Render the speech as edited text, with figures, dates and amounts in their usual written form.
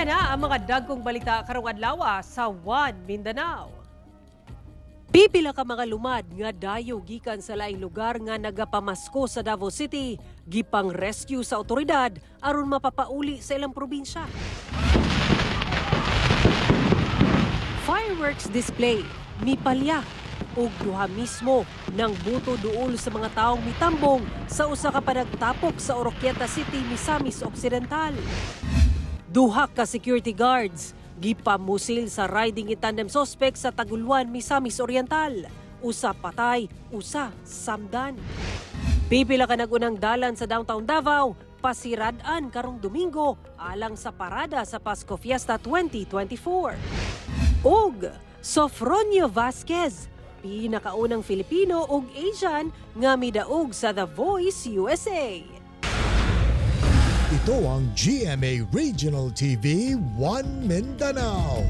Ania na ang mga dagkong balita karong adlaw sa One Mindanao. Pipila ka mga lumad nga dayo gikan sa laing lugar nga nagapamasko sa Davao City, gipang rescue sa otoridad aron mapapauli sa ilang probinsya. Fireworks display, mipalya ug duha mismo ng buto duol sa mga taong mitambong sa usa ka panagtapok sa Oroquieta City, Misamis Occidental. Duha ka security guards gipamusil sa riding in tandem suspect sa Taguluan, Misamis Oriental. Usa patay, usa samdan. Pipila ka nagunang dalan sa downtown Davao, pasirad-an karong Domingo alang sa parada sa Pasko Fiesta 2024. Og Sofronio Vasquez, pinakaunang Filipino ug Asian nga midaog sa The Voice USA. Ito ang GMA Regional TV, One Mindanao.